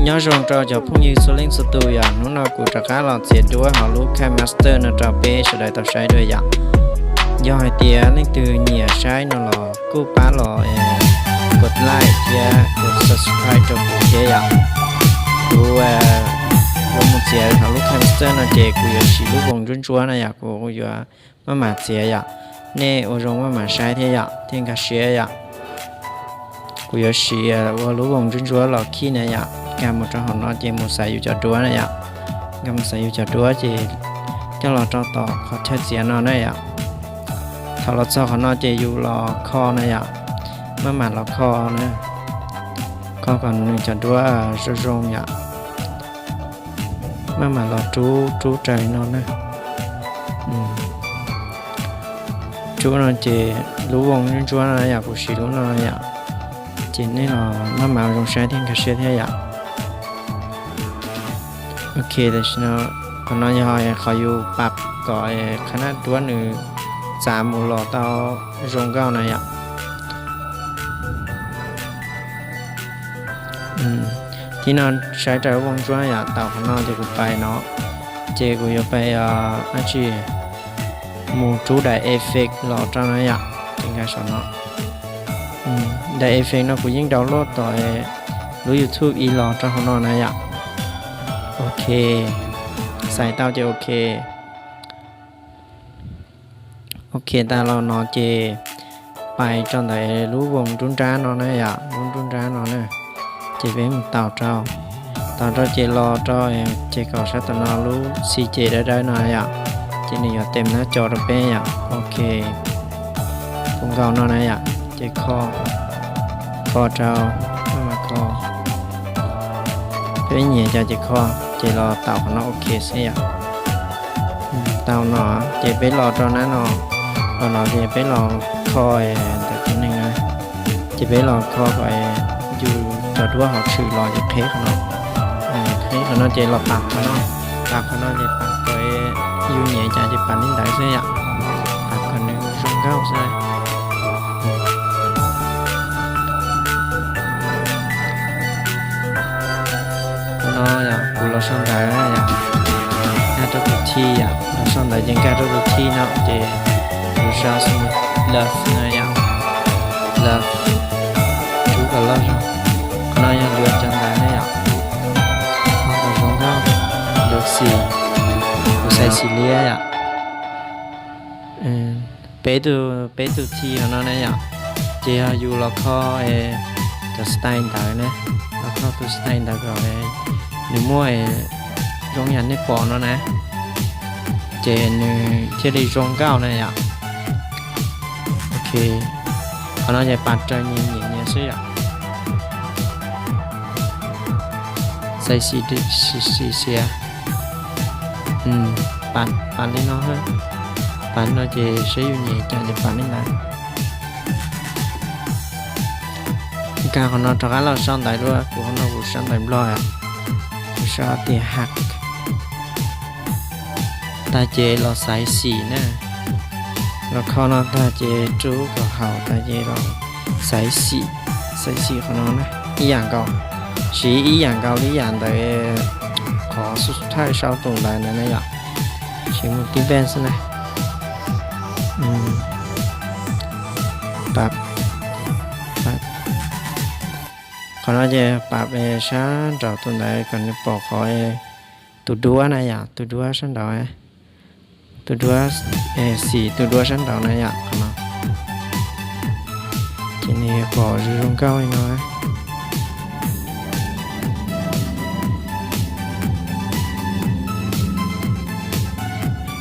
Nyob zoo rau cov phooj ywg txhua leej txhua tus yom, hnub no kuv rov qab los txiav duab hauv lub KineMaster no rau peb sawv daws tau saib dua yom. Yog hais tias leej twg nyiam saib no los kuj pab los kos like thiab kos subscribe rau kuv thiab yom. Kuv yuav mus txiav hauv lub KineMaster no ces kuv yuav siv lub voos ntsuab ntsuab na yom, kuv yuav maj mam txiav yom. Nej ua zoo maj mam saib thiab yom, thiaj nkag siab yom. Kuv yuav siv ua lub voos ntsuab ntsuab los khij na yom, nkag mus rau hauv no ces mus xaiv yus cov duab na yom. Nkag mus xaiv yus cov duab ces coj los rau tom qhov chaw txiav no na yom. Thaum los txog qhov no ces yus los kho na yom, maj mam los kho na, kho kom nws cov duab zoo zoo yom. Maj mam los rub rub raws no na. Rub no ces lub voos ntsuab ntsuab no yom, kuv siv lub no yom. Ces nej los maj mam zoo saib thiab nkag siab thiab yom. Ok, tam sim no qhov no yog qhov yus pab kom qhov nab duab nws txav mus los tau zoo nkauj na yom. Thib no saib rau voos ntsuab yom, tau qhov no ces kuv pais no, ces kuv yuav pais dab tsi, mus rub daim effect los rau no yom, ces nkag saum no. Daim effect no kuv yeej download tom lub YouTube ib los rau hauv no na yom. Ok, xaiv tau ces ok. Ok, tas los no ces pais rau ntawm lub voos nruab nrab no na yom, lub nruab nrab no na. Ces peb mus taus rau, taus rau ces los rau ces kom sab tom no lub xi ces dawb dawb no yom. Ces nws yuav tes nab co rau peb yom. Ok, tus nkaus no na yom, ces kho, kho rau, kho, peb nyiam cas ces kho, ces los taus qhov no ok xwb yom. Tau no ces peb los rau nab no, los no ces peb los kho ntawm tus neeg na. Ces peb los kho kom yus cov duab hov tshwm los ces qheb qhov no. Qheb qhov no ces los pam qhov no, pam qhov no ces pam kom yus nyiam cas ces pam li ntawd xwb yom. Pam kom nws zoo nkauj xwb. No yom, kuv los sau ntawv yom, nkag rau tus thi yom, los sau ntawv ces nkag rau tus thi no ces kuv sau love no yom, love, rub kom loj zog. Qhov no yog luag cov ntawv ne yom, qhov zoo nkauj, luag xim, kuv xaiv xim liab yom. Peb tug, peb tug thi hov no ne yom, ces yog yus los kho cov style ntawd ne, los kho tus style ntawd kom nws muaj zoo yam nej pom no na, ces nws thiaj li zoo nkauj na yom. Ok, qhov no ces pam raws nyias nyiam nyias xwb yom. Xaiv xim, xim xiav, pam li no, pam li no ces saib yus nyiam cas ces pam li ntawd. Nkag qhov no rov qab los sau ntawv dua, kuv qhov no kuv sau ntawv Nplog, kuv sau tias hack. Tag ces los xaiv xim na, los kho no tag ces rub kom haum tag ces los xaiv xim, xaiv xim qhov no na, ib yam nkaus, siv ib yam nkaus li yam ntawd, qhov subscribe sau tus ntawd ntawd na yom, siv mus tib pen xwb na. Qhov no ces pam sab nraud tus ntawd kom nws pom qhov tus duab na yom, tus duab sab nraud, tus duab, xim tus duab sab nraud na yom, qhov no. Ces nws pom zoo zoo nkauj li no.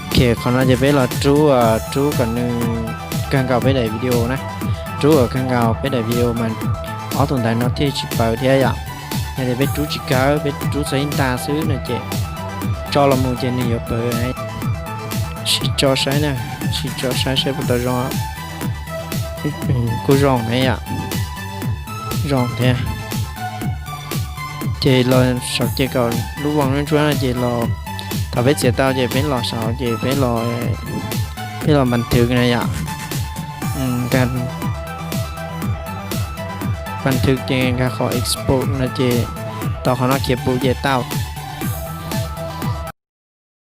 Ok, qhov no ces peb los rub, rub kom nws kawg nkaus peb daim video na, rub kom kawg nkaus peb daim video mas ob tug ntawd no thiaj tsis paws thiab yom. Yog tias peb rub tsis kawg, peb rub txog ib nta xwb no ces tso los mus ces nws yuav paws. Sim tso saib na, sim tso saib saib puas tau zoo. Kuj zoo ne yom, zoo thiab. Ces los saum ces kom lub voos ntsuab ntsuab no ces los, thaum peb txiav tau ces peb los saud ces peb los, peb los npas thwv na yom. Npas thwv ces nkag qhov export no ces Tau qhov no khiav pum ces tau.